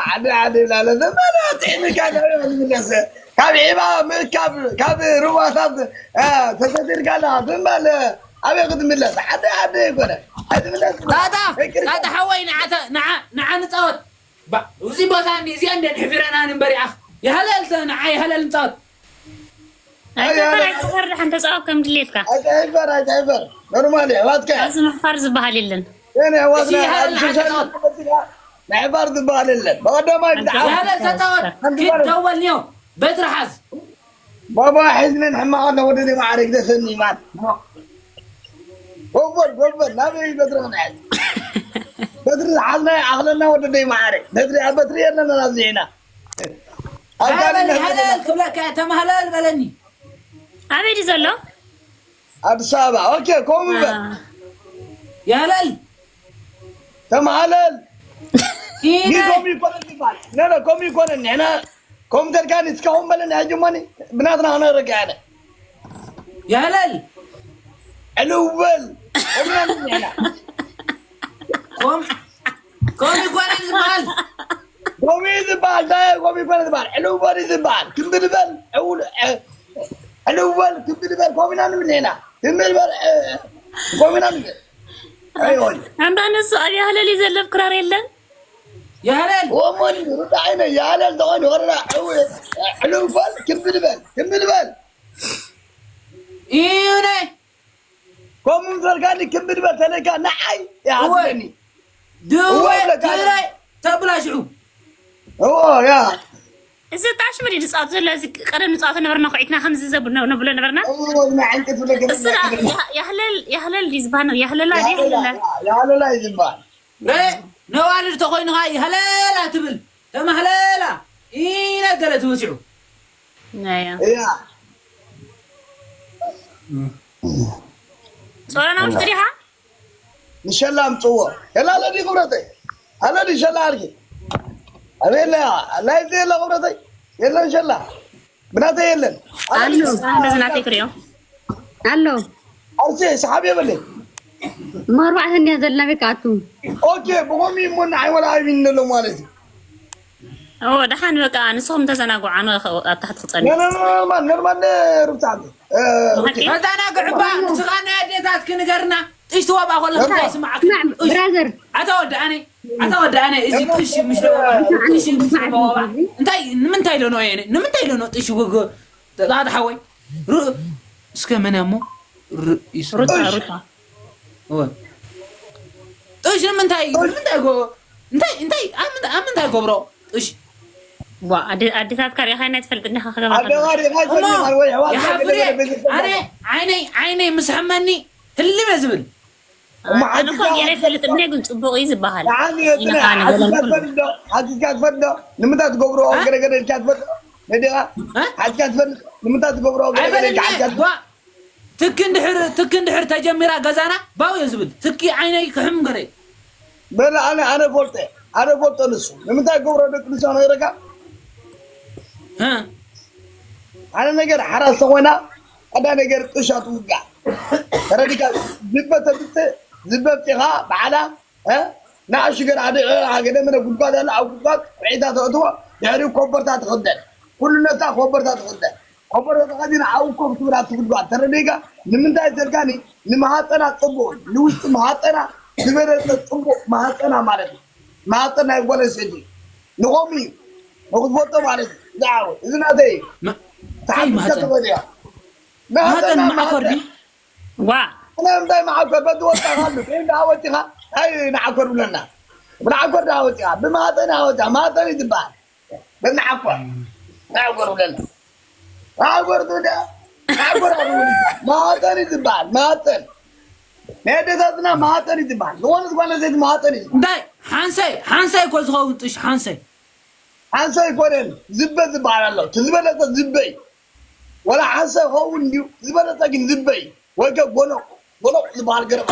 ዓደ ዓደ ላለ ዘመና ጥዕምካ ዝምለሰ ካብ ዒባ ምእካብ ካብ ሩባታት ተሰዲድካላ ዝም በል ኣበይ ክትምለስ ዓደ ዓደ ይኮነ ኣይትምለስ ጣጣ ጣጣ ሓወይ ንዓ ተ- ንዓ ንዓ ንፃወት ባ- እዚ ቦታ እንዲ እዚኣ እንደ ንሕፊረና ንንበር ይኣኽ የሃለል ተ- ንዓ የሃለል ንፃወት ኣይትፈር ኣይትፈር ደሓን ተፃወት ከም ድሌትካ ኣይትሕፈር ኣይትሕፈር ኖርማል እዩ ኣሕዋትካ ኣብዚ ምሕፋር ዝበሃል የለን እኔ ኣሕዋትና ይሃለል ሓንቲ ሶሻል ተፃወት። መዲያ ምሕፋር ዝበሃል የለን ብቐዳማይ ብጣዕሚ የሃለል ተፃወት ኪድ ደወል ኒዮ በትሪ ሓዝ ባባ ሒዝነን ሕማቕ ኣሎ ወደደይ ማዕረ ግደፈኒ ማን ጎበል ጎበል ናበይ በትሪ ክንሕዝ በትሪ ዝሓዝናዮ ኣኽለና ወደደይ ማዕረ በትሪ ኣብ በትሪ የለና ናብዚዕና ኣብ ሓለል ካልእ ሓለል ክብለካ እየ፣ ተማህለል በለኒ ኣበይ ድዩ ዘሎ ኣዲስ ኣበባ ኦኬ ከምኡ በል የሃለል ተማሃለል ኢነ ይህ ኮሚ ይኮነን ይባል ነነ ኮሚ ይኮነን ንሕና ኮምፒተር ካን እስካሁን በለን ሕጂ ሞኒ ብናትና ክነረጋ ያለ የሃለል ዕልው በል እምናን ንሕና ኮም ኮም ይኮነን ዝበሃል ኮሚ ዝበሃል ዳ ኮሚ ይኮነ ዝበሃል ዕልው በል እዩ ዝበሃል ክንብድ በል ዕውል ዕልው በል ክንብድ በል ኮሚና ንብል ንሕና ክንብድ በል ኮሚና ንብል ኣይሆን ኣንዳ ንሱ ኣብ ያህለል እዩ ዘሎ ክራር የለን የሃለል ወሞኒ ሩዳ ዓይነ ያለል ተኾን ወረዳ ዕው ዕልው በል ክምብል በል ክምብል በል ኢነ ከምኡ ዘልካኒ ክምብል በል ተለካ ንዓይ ይሓስበኒ ድወ እወ፣ ለካ ትግራይ ተብላሽዑ እዎ ያ እዚ ጣሽ ምሪ ንፃወት ዘሎ እዚ ቀደም ንፃወት ነበርና ኩዒትና ከምዚ ዘብ- ነብሎ ነበርና እዎ ናይ ዕንጨት ብለገ እሱ ዳ- ያህ- ያህለል ያህለል ድዩ ዝበሃል ያህለላ ድዩ ያህለላ ያለላ እዩ ዝበሃል ረ ነዋልድ ተኮይንኻ ይሃለላ ትብል ተማህለላ ኢነ ገለ ትወሲዑ ናያ እያ ጾረና ውሽጢ ዲኻ ንሸላ ኣምፅዎ ሸላ ኣለዲ ክብረተይ ኣለዲ ሸላ ኣልኪ ኣበየለ ላይፍ የለ ክብረተይ የለን ሸላ ብናተይ የለን ኣሎ እንደዚ ናተይ ክሪኦ ኣሎ ኣርሴ ሰሓብ የበለይ እሞ ኣርባዕተ እንዲያ ዘለና ቤት ክኣቱ ኦኬ ብኸምኡ እሞ ንዓይ ወላ ኣይብኒ ኣሎ ማለት እዩ ኦ ደሓን በቃ ንስኹም ተዘናግዑ ኣነ ኣብ ታሕቲ ክፀንሕ ኖርማል ኖርማል ሩብታ ተዘናግዑ እባ ንስኻ ናይ ኣዴታት ክንገርና ጥሽ ትወባ ከለኻ እንታይ ይስማዓካ ብራዘር ኣታ ወዲ ኣነ ኣታ ወዲ ኣነ እዚ ጥሽ ምሽ ጥሽ ምስ ወባ እንታይ ንምንታይ ዶ ነው የኔ ንምንታይ ዶ ነው ጥሽ ወጎ ተጣጣ ሓወይ ር እስከ መን ያሞ ር ይስ ሩታ ሩታ ጥሽ ንምንታይ ንምንታይ ጎ እንታይ እንታይ ኣብ ምንታይ ኣብ ምንታይ ገብሮ ጥሽ ዋ ኣደ- ኣዴታትካ ሪኢኻ ናይ ትፈልጥ እንዲኻ ክገብራ ኣደኻ ከለኻ። ሪኢኻ እሞ ይፈልጥ ወይ ኣሕዋት ይሓፍር እየ ኣነ ዓይነይ ዓይነይ ምስ ሕመኒ ህልም እየ ዝብል ኣነ እኮ ገይረ ይፈልጥ እኔ ግን ፅቡቅ እዩ ዝበሃል ንዓኒ የፅንሕ ኢኻ ነገር ሓቲትካ ትፈልጥ ዶ ሓቲትካ ትፈልጥ ዶ ንምንታይ ትገብርኦ ገለገለ ኢልካ ትፈልጥ ዶ ነዲኻ ሓቲትካ ትፈልጥ ንምንታይ ትገብርኦ ገለገለ ኢልካ ሓቲትካ ትፈልጥ ኣይበለኒ ትክ እንድሕር ትክ እንድሕር ተጀሚራ ገዛና ባው እየ ዝብል ትኪ ዓይነይ ክሕም ገረ በለ ኣነ ኣነ ፈልጠ ኣነ ፈልጦ ንሱ ንምንታይ ገብሮ ደቂ ኣንስትዮ ነገረካ እ፣ ሓደ ነገር ሓራስ ተኾይና ኣዳ ነገር ጥሻ ትውጋዕ ተረዲካ ዝበ ተብት ዝበ ብፂኻ በዓላ እ? ንኣሽገር ኣደ ገደ ምነ ጉድጓድ ኣለ ኣብ ጉድጓድ ኩዒታ ተእትዎ ድሕሪኡ ኮበርታ ትኽደን ኩሉ ነታ ኮበርታ ትኽደን ኮበርታ ተኸዲና ኣብኡ ኮፍ ትብል ኣብቲ ጉድጓድ ተረዲካ ንምንታይ ዘልካኒ ንማሃፀና ፅቡቅ ንውሽጢ ማሃፀና ዝበለፀ ፅቡቅ ማሃፀና ማለት እዩ ማሃፀን ናይ ጓል ኣንስተይቲ ንኸምኡ እዩ ንክትፈልጦ ማለት እዩ ዝዓወት እዚ ናተይ እዩ ማ- ተሓቢስካ ማህፀን? ትኸድ እያ ማህፀን ማሃፀና ማዕኮር ድዩ? ዋ ኣነ እንታይ መዓኮር በቲ ወጣኻ ኣሉ ከይ እንዳወፂኻ እንታይ ንዓኮር ብለና ብንዓኮር እንዳወፂኻ ብማህፀን ኣወፂኻ ማህፀን እዩ ዝበሃል በናዓኮር ናዓኮር ብለና ናዓኮር ትብዳ ናዓኮር ኣሉ ማህፀን እዩ ዝበሃል ማህፀን ናይ ኣዴታትና ማህፀን እዩ ዝበሃል ዝኾነት ጓል ኣንስተይቲ ማህፀን እዩ ዝበሃል እንታይ ሓንሳይ ሓንሳይ እኮ ዝኸውን ጥሽ ሓንሳይ ሓንሳይ ኣይኮነን ዝበ ዝበሃል ኣሎ እቲ ዝበለፀ ዝበ እዩ ወላ ሓንሳይ ኸውን ድዩ ዝበለፀ ግን ዝበ እዩ ወይ ከ ጎኖቕ ጎኖቕ ዝበሃል ገረባ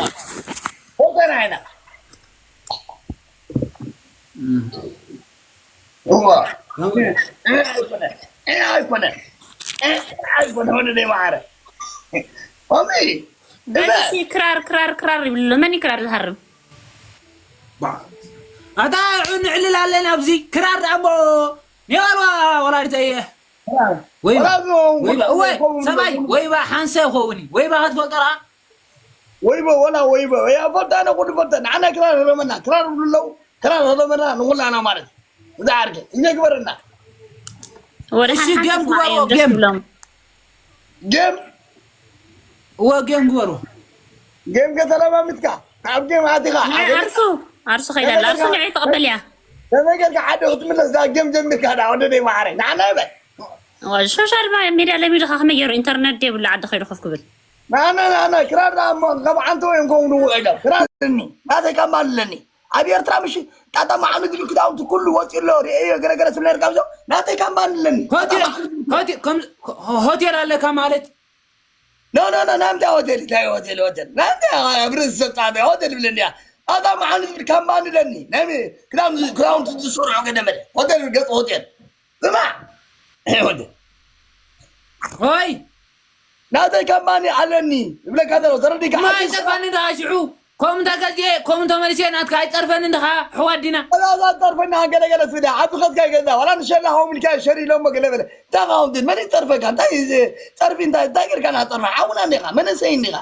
ፎተና ኢና እዋ ኣይኮነ ኣይኮነ ኣይኮነ ወደ ደይ ማዕረ ኦሚ በዚ ክራር ክራር ክራር ይብሉ። መን እዩ ክራር ዝሃርም? ኣታ ንዕልል ኣለና ኣብዚ ክራር ዳሞ ኔዋልዋ ወላዲተ እየ ወይባ ወይባ እወ ሰብኣይ ወይባ ሓንሰ ይኸውን እዩ ወይባ ክትፈልጦ ደኣ ወይቦ ወላ ወይቦ ያ ፈልጣ ነ ኩሉ ፈልጠ ንዓና ክራር ረመና ክራር ብለው ክራር ረመና ንኩላና ማለት እዚ ዓርኪ እኛ ግበረና ወደ እሺ ሓንሓን ጌም ተስማዕ ግበርዎ እዮም ደስ ጌም ብሎም ጌም እወ ጌም ግበርዎ ጌም ከተለማምትካ ካብ ጌም ኣቲኻ ናይ ዓርሱ ዓርሱ ከይዳ ኣላ ዓርሱ ንዒ ተቐበል እያ ተመገርካ ሓደ ክትምለስ ዛ ጌም ጀሚርካ ዳ ወደ ደይ ማዓረ ንዓና ይበል ሶሻል ሜድያ ለሚድኻ ከመይ ገይሩ ኢንተርነት ደብሉ ዓዲ ከይዱ ኮፍ ክብል ናና ናና ክራር ዳ እሞ ከም ዓንተ ወይም ከም ድውዕ ኢሎም ክራር ኣለኒ ናተይ ካብ ማል ኣለኒ ኣብ ኤርትራ ምሽ ጣጣ መዓኑ ዝብል ክዳውንቲ ኩሉ ወፂኡ ኣሎ ርእዮ ገለገለ ትብል ነርካ ብዞ ናተይ ካብ ማል ኣለኒ ሆቴል ሆቴል ከም ሆቴል ኣለካ ማለት ኖ ኖ ኖ ናምታ ሆቴል እንታይ ሆቴል ሆቴል ናምታ ኣብ ርእሲ ሰብ ጣጣ ሆቴል ይብል እንዲያ ጣጣ መዓኑ ዝብል ካብ ማል ኣለኒ ናይ ክዳውንቲ ዝስርሑ ገደመለ ሆቴል ገፅ ሆቴል ስማዕ ወደ ሆይ ናተይ ካምፓኒ ኣለኒ ይብለካ ዘሎ ተረዲካ እሞ ኣይፀርፈኒ ድኻ ሽዑ ከምኡ እንተገዚኤ ከምኡ እንተመልሴ ናትካ ኣይፀርፈኒ ድኻ ኣሕዋት ዲና ዛ ጠርፈና ገለገለ ስዳ ኣብ ከትካ ገዛ ዋላ ንሸላ ሆም ኢልካ ሸር ኢሎሞ ገለ በለ እንታይ ካውንትን መን ይፀርፈካ እንታይ እዚ ፀርፊ እንታይ እንታይ ጌርካ ናፀርፈ ሓውና እንዲኻ መንእሰይ እንዲኻ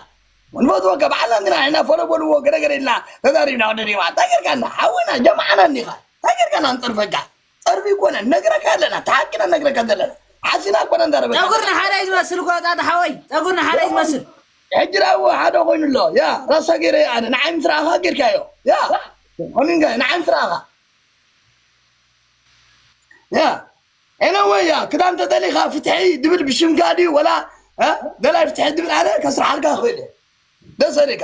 ንፈትወካ በዓልና እንዲና ኢና ፈሎ በልዎ ገለገለ ኢልና ተዛሪብና ወደ ዲማ እንታይ ጌርካ ሓውና ጀማዓና እንዲኻ እንታይ ጌርካ ናንፀርፈካ ፀርፊ ይኮነ ነግረካ ኣለና ተሓቂና ነግረካ ዘለና ሓሲና ኮነ እንዳረበ ፀጉር ንሓደ እዩ ዝመስል ጎጣ ሓወይ ፀጉር ንሓደ እዩ ዝመስል ሕጂ ዳው ሓደ ኮይኑ ኣሎ ያ ራሳ ገይረ ኣነ ንዓይ ምስ ረኣኻ ጌርካዮ ያ ሆኒንጋ ንዓይ ምስ ረኣኻ ያ ኤነወ ያ ክዳን ተደሊኻ ፍትሒ ድብል ብሽምካ ድዩ ወላ እ? ደላይ ፍትሒ ድብል ኣነ ከስርሓልካ ክእል እየ ደስ ኣለካ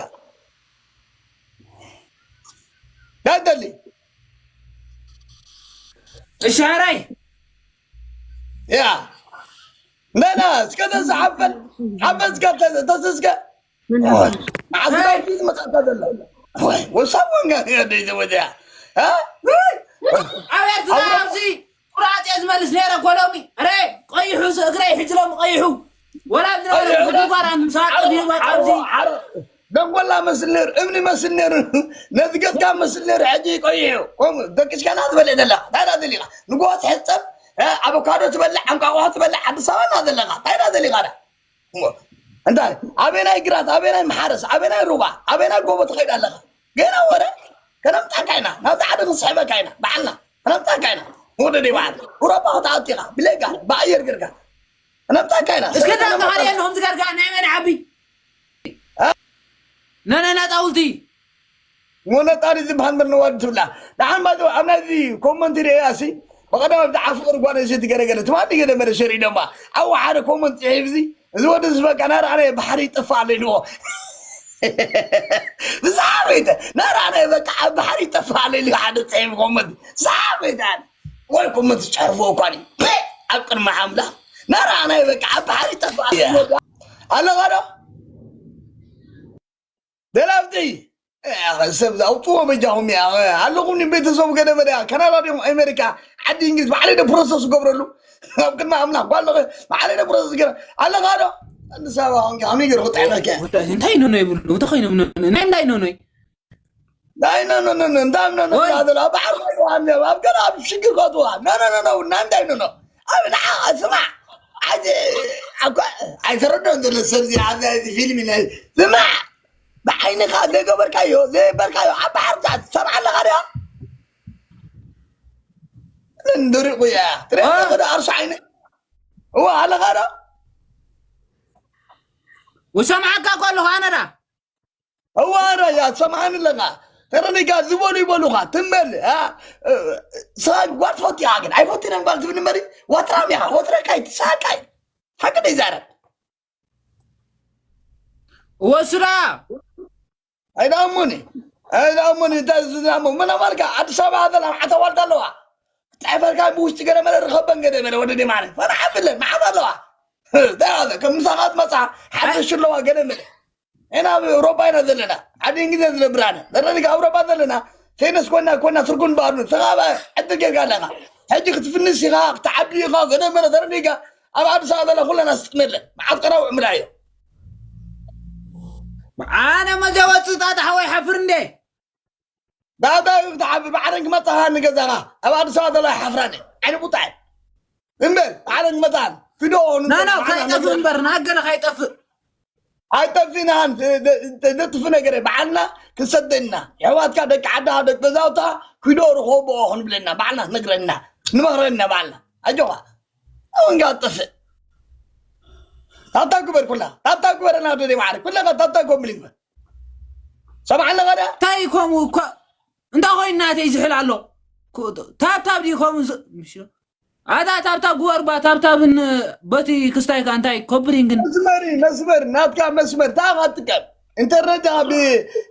ዳደሊ እሻራይ ያ ነና እስከ ተዝሓፈል ሓፈዝካ ተስስከ ዓስራይ ፊት መጣታ ዘሎ ወሳብ ወንጋ ደይ ዘወዲያ ኣብ ኤርትራ ኣብዚ ቁራፅ እየ ዝመልስ ነይረ ኮሎሚ ረ ቀይሑ እግረይ ሕጂ ሎሚ ቀይሑ ወላ ዝነበረ ምድጓር ኣምሳጥ ዲወ ኣብዚ ደንጎላ መስል ነይሩ እምኒ መስል ነይሩ ነዚ ገፅካ መስል ነይሩ ሕጂ ቀይሑ ከምኡ ደቂስካና ትበልዕ ዘለካ እንታይ ደኣ ደሊካ ንጎ ትሕፀብ ኣቮካዶ ትበልዕ ዓንቋቋሖ ትበልዕ ኣዲስ ኣበባ እና ዘለካ እንታይ ደኣ ደሊካ ዳ እንታይ ኣበናይ ግራት ኣበናይ መሓረስ ኣበናይ ሩባ ኣበናይ ጎቦ ትኸይድ ኣለካ ገና ወረ ከነምጣካ ኢና ናብዚ ዓዲ ክንስሕበካ ኢና በዓልና ከነምጣካ ኢና ወደ ደይ በዓል ሩባ ክትኣቱ ኢኻ ብሌጋ ብኣየር ገርካ ከነምጣካ ኢና እስከ ዳባህር የለኹም ዝገርጋ ናይ መን ዓቢ ነነና ጣውልቲ ሞነጣሪ ዝበሃል መነዋሪ ትብላ ደሓን ባዶ ኣብ ናይዚ ኮመንት ርእያ ሲ በቐዳም ኣብዛ ዓፍቅር ጓል ኣንስተይቲ ገለገለ ትማሊ ገለ መለ ሸር ኢሎማ ኣብ ሓደ ኮመንት ጽሒፍ እዚ እዚ ወዲ እዚ በቃ ናራ ኣነ ባሕሪ ይጠፋ ኣሎ ኢልዎ ብዛዕባ ናራ ኣነ በቃ ኣብ ባሕሪ ይጠፋ ኣሎ ኢሉ ሓደ ጽሒፍ ኮመንት ብዛዕባ ወይ ኮመንት ዝጨርፎ እኳ ኣብ ቅድሚ ኣምላኽ ናራ ኣነ በቃ ኣብ ባሕሪ ይጠፋ ኣለኻ ዶ ደላብቲ ሰብ ኣውጥዎ በጃኹም ኣለኹም ኒ ቤተሰቡ ገደመደ ካናዳ ዲኹም ኣሜሪካ ዓዲ እንግሊዝ ባዕለይ ደ ፕሮሰስ ገብረሉ ኣብ ቅድሚ ኣምላኽ ጓለኸ ባዕለይ ደ ፕሮሰስ ገረ ኣለኻ ዶ ኣዲስ ኣበባ ኮንካ ከመይ ገይሩ ክጥዕመከ እንታይ ኖኖ ይብሉ እንታይ ኖኖ ናይ እንታይ ኖኖ ናይ ኖኖ ኖኖ እንታይ ኖኖ ወይ። ዛዘለ ኣብ ባሕሪ ከይዋ ኣብ ገለ ኣብ ሽግር ከትዋ ኖኖ ኖኖ ናይ እንታይ ኖኖ ኣብ ንዓ ስማዕ ኣይተረድኦን ዘሎ ሰብዚ ኣብ ፊልም ስማዕ ብዓይንኻ ዘይገበርካዮ ዘይበርካዮ ኣብ ባሕርታት ትሰምዓ ኣለኻ ድያ ንድሪቑ እያ ትሪኦ ኣለኻ ዶ ኣርሱ ዓይኒ እዋ ኣለኻ ዶ ውሰምዓካ እኮ ኣለኹ ኣነ ዳ እዋ ዶ እያ ትሰምዓኒ ኣለኻ ተረዲካ ዝበሉ ይበሉኻ ትንበል ስኻ ጓል ትፈቱ ኢኻ ግን ኣይፈቱን እዮም ጓል ትብል እምበሪ ዋትራም ኢኻ ወትረካይ ትሳቃይ ሓቂ ዶ ይዛረብ ወስዳ ኣይዳሙኒ ኣይዳሙኒ እንታይ ዝዳሙ መን ኣማልካ ኣዲስ ኣበባ ዘላ ሓተዋልታ ኣለዋ ትፅሕፈልካ ብውሽጢ ገለ መለ ርኸበን ገለ መለ ወደ ዲማነ ፈና ሓብለን መሓት ኣለዋ ዳያዘ ከም ምሳኻት መፃ ሓደሽ ኣለዋ ገለ መለ ኢና ኣብ ኤውሮፓ ኢና ዘለና ዓዲ እንግሊዝ ዝነብር ኣነ ዘረዲካ ኣውሮፓ ዘለና ፌነስ ኮና ኮና ትርጉን ባሩ ተኻባ ዕድል ጌርካ ኣለኻ ሕጂ ክትፍንስ ኢኻ ክትዓቢ ኢኻ ገለ መለ ዘረዲካ ኣብ ኣዲስ ኣበባ ዘላ ኩለና ስጥመለ መዓት ቀራው ዕምላዮ ኣነ መዘወፅ ጣጣ ሓወይ ሓፍር እንዴ? ዳታ ይብታ ሓፍር ባዕረን ክመጣኻ ንገዛኻ ኣብ ኣዲስ ኣበባ ዘሎ ሓፍራን ዓይነ ቡጣይ እምበር ባዕረን ክመጣኻ ፊዶ ናና ካይጠፍእ እምበር ናገለ ካይጠፍእ ኣይጠፊናን ዘጥፍ ነገር ባዓልና ክሰደና የሕዋትካ ደቂ ዓድኻ ደቂ ገዛውታ ኪዶ ርኸቦ ክንብለና ባዓልና ትነግረና ንመኽረና ባዓልና ኣጆኻ ኣወንጋ ጠፍእ ታብታ ግበር ኩላ ታብታ ግበረና ደደ ባዓል ኩላ ታብታ ኮምብሊንግ ሰማዓና ኸዳ እንታይ ከምኡ እኳ እንታይ ኮይኑ ናተይ ዝሕል ኣሎ ታብታብ ድዩ ከምኡ ኣታ ታብታብ ግበርባ ታብታብን በቲ ክስታይካ እንታይ ኮፕሊንግን መስመር መስመር ናትካ መስመር ዳኻ ትጥቀም ኢንተርነት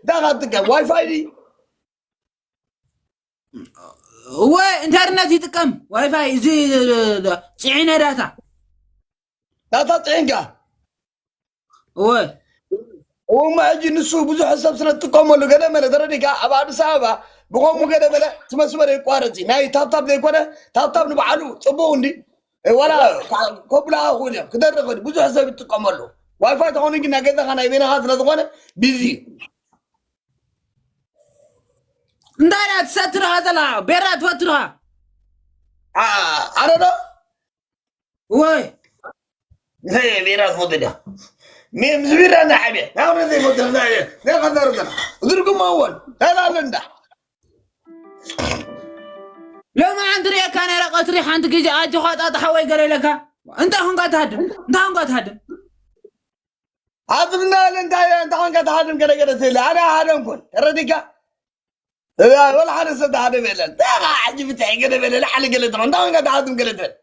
ዳኻ ትጥቀም ዋይፋይ ድዩ እወ ኢንተርነት ይጥቀም ዋይፋይ እዚ ፅዒነ ዳታ ዳታ ፅዒንካ እወ እሞ ሕጂ ንሱ ብዙሕ ሰብ ስለ ትጥቀመሉ ገለ መለ ተረዲካ ኣብ ኣዲስ ኣበባ ብኸምኡ ገለ መለ እቲ መስመር የቋርፅ እዩ ናይ ታብታብ ዘይኮነ ታብታብ ንባዕሉ ፅቡቅ እንዲ ዋላ ከብላ ክእል እዮም ክደርኽ ብዙሕ ሰብ ይጥቀመሉ ዋይፋይ ተኾኑ ግን ናይ ገዛኻ ናይ ቤናኻ ስለዝኾነ ቢዚ እዩ እንታይ ዳ ትሰትርኻ ዘላ ቤራ ትፈትርኻ ኣረዶ ወይ ቢራ ትፈቱ ዳ ምስ ቢራ እንዳሓብየ ናብረ ዘይፈቱ ዘኸዘርዘና ዝርጉማ እውን ተላለ እንዳ ሎሚ ሓንቲ ሪእካ ነረ ቀትሪ ሓንቲ ግዜ ኣጆኻ ጣጣ ሓወይ ገለ ኢለካ እንታይ ኹንካ ትሃድም እንታይ ኹንካ ትሃድም ኣዝብናል እንታይ እንታይ ኾንካ ትሃድም ገለ ገለ ትብል ኣነ ሓደ እንኮን ተረዲካ ወላ ሓደ ሰብ ተሃደም የለን እንታይ ኸዓ ሕጂ ብትሒ ገለ በለ ላዕሊ ገለ ትኾን እንታይ ኾንካ ትሃድም ገለ ትብል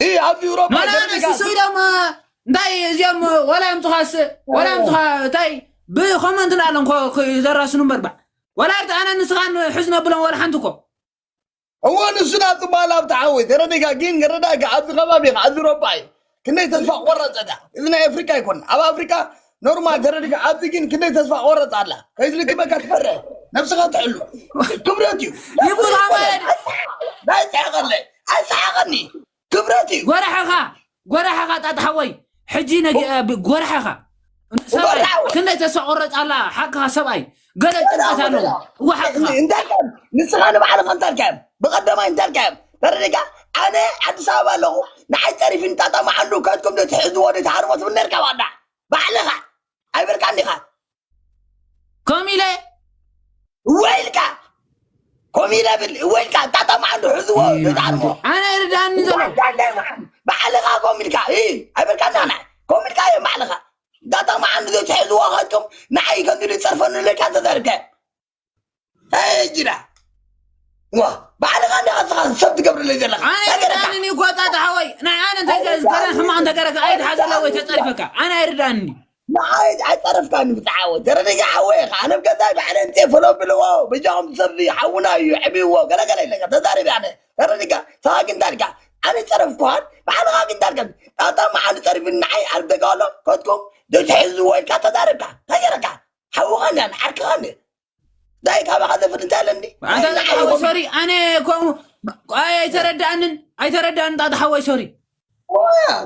እ ኣብ ዩሮፓ ኖላ ተረዲካ ንሱ ኢሎም እንታይ እዚኦም ወላ የምፅኻስ ወላ የምፅኻ እንታይ ብኮመንት ንኣሎም ዘራስኑ እምበር ባ ወላ ኣነ ንስኻን ሕዝ ነብሎም ወላ ሓንቲ እኮ እወ ንሱ ናብ ትበሃል ኣብቲ ሓወይ ተረዲካ ግን ክረዳእካ ኣብዚ ከባቢ ኢኻ ኣብዚ ሮባ እዩ ክንደይ ተስፋ ቆረፀ እዳ እዚ ናይ ኣፍሪካ ኣይኮን ኣብ ኣፍሪካ ኖርማል ተረዲካ ኣብዚ ግን ክንደይ ተስፋ ቆረፅ ኣላ ከይትልክመካ ትፈርሕ ነብስኻ ትሕሉ ክብረት እዩ ይብሉ ኣማረድ ናይፀሐቐለ ኣይፀሓቐኒ ክብረት እዩ ጎራሕኻ ጎራሕኻ ጣጣ ሓወይ ሕጂ ነገ ጎራሕኻ ሰብኣይ ክንደይ ተስፋ ቆረፅ ኣላ ሓቅኻ ሰብኣይ ገለ ጭንቀት ኣለዎ እወ ሓቅኻ እንታይ ንስኻ ንባዕልኻ እንታይ ኢልካዮም ብቐደማይ እንታይ ኢልካዮም ተረዲእካ ኣነ ኣዲስ ኣበባ ኣለኹ ንዓይ ፀሪፊ ንጣጣ መዓንዱ ከድኩም ዶ ትሕዝዎ ዶ ትሃርሞ ትብል ነርካ ዋዳ ባዕልኻ ኣይበልካን ዲኻ ከም ኢለ እወ ኢልካ ኮሚላ ብል ወይልካ ዳታ መዓንዱ ሕዝዎ ይጣርሞ ኣነ ይርዳኒ ዘሎ ባዕልኻ ኮሚልካ ኣይበልካና ና ኮሚልካ እዮም ባዕልኻ ዳታ መዓንዱ ዘይትሕዝዎ ከትኩም ንዓይ ከምዚ ዝፀርፈኑ ለካ ተዛርብካ ጅዳ ባዕልኻ እንዳኸስኻ ሰብ ትገብርለይ ዘለኻ ኣነ ይርዳኒ ጓጣ ተሓወይ ናይ ኣነ እንተገረን ሕማቕ እንተገረካ ኣይትሓዘለ ወይ ተፀሪፈካ ኣነ ኣይርዳኒ ንዓይ ኣይፀረፍካኒ ብትዓወት ተረዲጋ ሓወይ ከዓ ነብ ገዛይ ባዕለ ምፅየ ፈሎ ብልዎ በጃኹም ሰብ ሓውና እዩ ዕብይዎ ገለገለ ኢለካ ተዛሪብ ኣነ ተረዲጋ ሰባ ግንዳልካ ኣነ ፀረፍኩሃን ባዕልኻ ግንዳልካ ኣታ መዓሉ ፀሪፍኒ ንዓይ ኣርደጋሎ ከትኩም ደትሕዝዎ ኢልካ ተዛሪብካ እንታይ ገረካ ሓውኻን ያን ዓርክኻን እንታይ ካባኻ ዘፍል እንታይ ኣለኒ ኣንታ ጣጣ ሓወይ ሶሪ ኣነ ከምኡ ኣይተረዳእንን ኣይተረዳእንን ጣጣ ሓወይ ሶሪ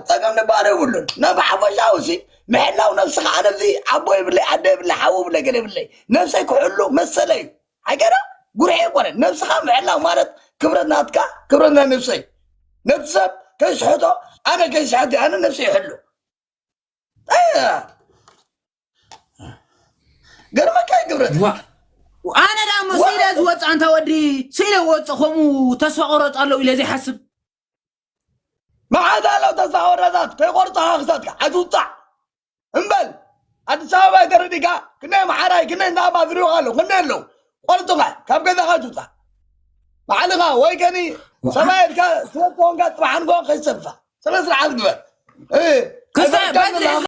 ጸገም ንባር የብሉን ናብ ሓፈሻዊ ሲ ምሕላው ነብስኻ ኣነ እዚ ኣቦ የብለይ ኣደ የብለይ ሓው የብለይ ገለ የብለይ ነብሰይ ክሕሉ መሰለ እዩ ኣይገረ ጉርሒ ይኮነ ነብስኻ ምሕላው ማለት ክብረት ናትካ ክብረት ናይ ነብሰይ ነቲ ሰብ ከይስሕቶ ኣነ ከይስሕት ኣነ ነብሰይ ይሕሉ ገርመካ ይግብረት ኣነ ዳ እሞ ስኢለ ዝወፅእ ኣንታ ወዲ ስኢለ ወፅእ ከምኡ ተስፋ ቆረፅ ኣለዉ ኢለ ዘይሓስብ መዓዝ ኣለዉ ተስፋ ቆረፃት ከይቆርፅኻ ክሳትካ ኣይትውፃዕ እምበል ኣዲስ ኣበባ ተረዲካ ክንደይ መሓራይ ክንደይ እንዳባ ዝሪኡካ ኣለዉ ክንደይ ኣለዉ ቆርፅኻ ካብ ገዛኻ ኣይትውፃዕ ባዕልኻ ወይ ከኒ ሰማይ ኢልካ ትወፅኦንካ ፅባሕ ንጎ ከይትሰልፋ ስነ ስርዓት ግበር ክሳብ በዚ